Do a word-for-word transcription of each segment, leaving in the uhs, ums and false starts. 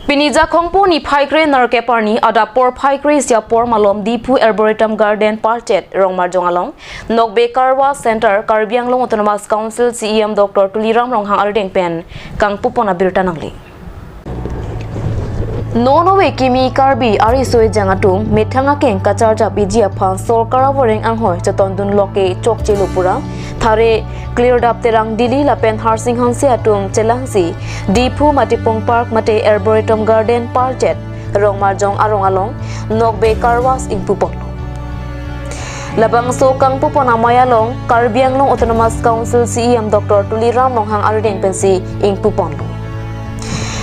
Pini Jakhong po niphai kre nerkep arni adap porphai kre isi apor malom Diphu Arboretum Garden Parchet Rongmarjong along Nokbe Car Wash Center Karbi Anglong Autonomous Council C E M Doctor Tuliram Ronghang arideng pen kangpupon abirta nangli. Non ove kimi Karbi ari soi jang atum methang akeng kacharjap iji aphan sorkar avoreng anghoi chetondun lok ke chokche lo pura thare Klirdap Terang Dili lapen Harsing Hanse atum chelangsi Diphu Matipung Park mate Arboretum Garden Parchet Rongmarjong arong along Nokbe Car Wash ingpuponlo. Labangso kangpupon amei along Karbi Anglong Autonomous Council C E M Doctor Tuliram Ronghang arideng pensi ingpuponlo.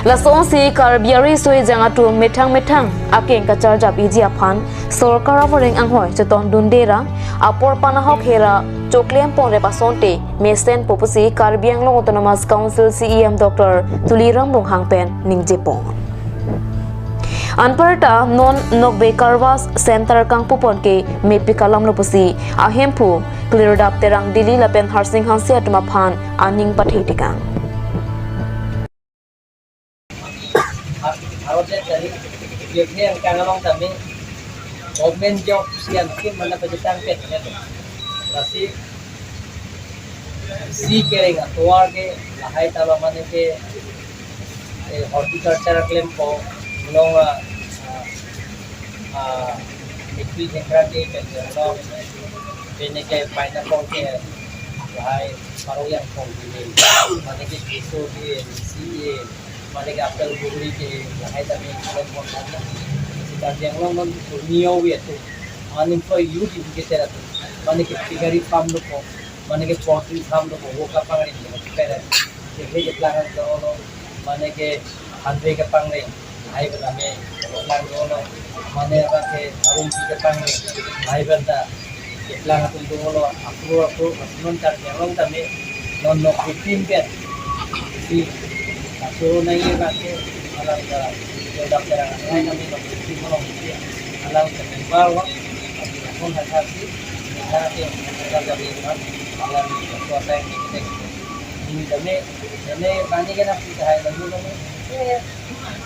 Lasonsi Karbi ari soi jang atum methang methang akeng kacharjap iji aphan sorkar avoreng anghoi chetondunde ra apor panahok hera choklem ponre pasonte mesenpo pusi Karbi Anglong Autonomous Council C E M Doctor Tuliram Ronghang pen ningjepon. Anparta non Nokbe Car Wash Center kangpupon ke mepik alam lo pusi ahemphu Klirdap Terang Dili lapen Harsing Hanse atum aphan aning pathe tekang. Bharat jat kali, biar yang kangalong kami, government job sian kim mana pajutang pet, ya. Lasi, si kereng atovar ke, lahai talo mane ke, eh, horticulture klempo, long, ah, ah, ah, mikri jengkra ke, ke, long, pene ke pineapple ke, lahai, parong yang kong ke, mane ke, piso ke, si, eh, mane ke apple bugri ke lahai tame klemponlo. Sita Karbi Anglong non kurniyo wi atum unemployed youth educated atum. Mane ke piggery farm dopo, mane ke poultry farm dopo, vo kapangri ke pera. Ke ke lang dolo, mane ke hanve kapangri. Lahai bela me lang dolo, mane apa ke arung kapangri. Lahai bela Keplang atum dolo, apro apro, non Karbi Anglong tame, non nok fifteen pen. Si, asuro nangji abang ke, alang ka, Klirdap Terang, nai kami nok fifteen malom si, alang ka member wa, kami lakon hal hal si, kita ke, kita kami kan, alang ka, kota yang kita, ini kami, ini bani kena kita hai lalu kami, eh,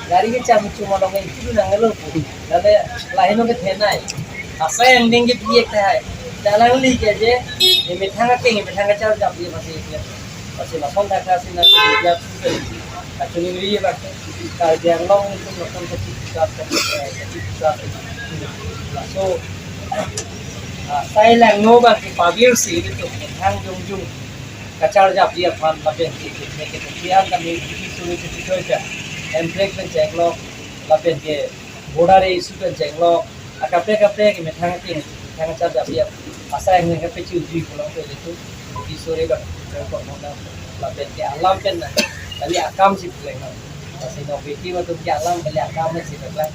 Gari ke cham chuma long itu nang ngelo pu. Lalu lahai no kethenei. Asai angdeng ke biek thai. Dalang li ke je, ne methang akeng, ne methang kacharjap dia pasi. Pasi lason thakthak si na dia. Kachuningri ba. Karbi Anglong itu lason kacharjap, kacharjap. Laso, ah, sai langno ba ke pavirsi itu methang jongjong kacharjap dia aphan lapen ke, ke, ke, ke, kian kami suri suri ke. Emprek pen chenglok, lapen ke border issue pen chenglok, akaprek kaprek ke methang ke, methang kacharjap dia. Asai angdeng kapechu jui pulang ke itu, di sore ba, ke kok nong nang, lapen ke alam pen na, kali akam si pulang na. Lasi nokbe atum ke alam kali akam si pulang.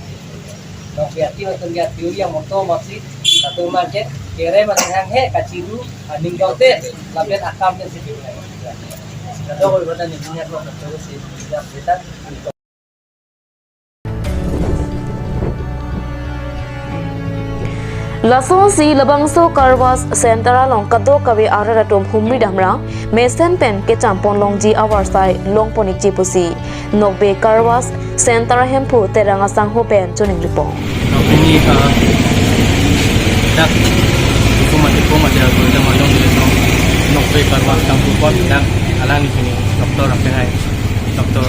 Nokbe atum ke atiu yang moto masi, satu ma ke, kere masi hanghe kachiru, aning dote, lapen akam pen si pulang. Kadokave ning niat lo, kadokave si, ya, kita. Lasonsi labangso Car Wash Center along kadokave arat atum humri damra mesen pen kecham ponlongji avarsai longpon ikji pusi Nokbe Car Wash Center ahemphu Terang asangho pen choningripon. Pini, ah, dak hukum mati hukum mati aku dah malam di Nokbe Car Wash kangpupon dak alangli pini doktor apa hai doktor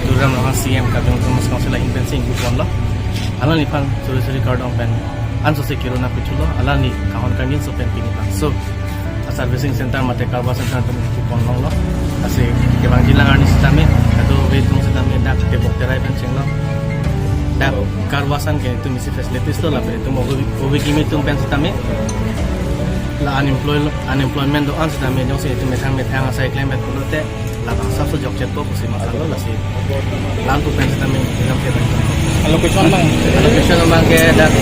Tuliram Ronghang C M Karbi Anglong Autonomous Council ahin pen si ingpuponlo. Alangliphan suri suri kardom pen anso si kiruna pichulo, alangli kahon kangin so pen pini bangso a servicing center mate car wash center atum ingpuponlonglo. Lasi kevangji lang arni sitame, kadokave atum sitame dak tebok terai pen chenglo. Dak car wash an ke itum isi facilities lo, lapen itum ove, ove kimi atum pen sitame la unemploy, unemployment do-an sitame jongsi itum methang methang asai klem pen pulote labangso asap so jokchetpo pusi masalo. Lasi lam pu pen sitame ilam ke pen. Location abang? Location abang ke dak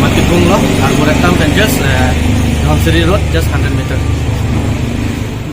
Matipung lo, Arboretum pen just, eh, Dhansiri Road, just hundred meter.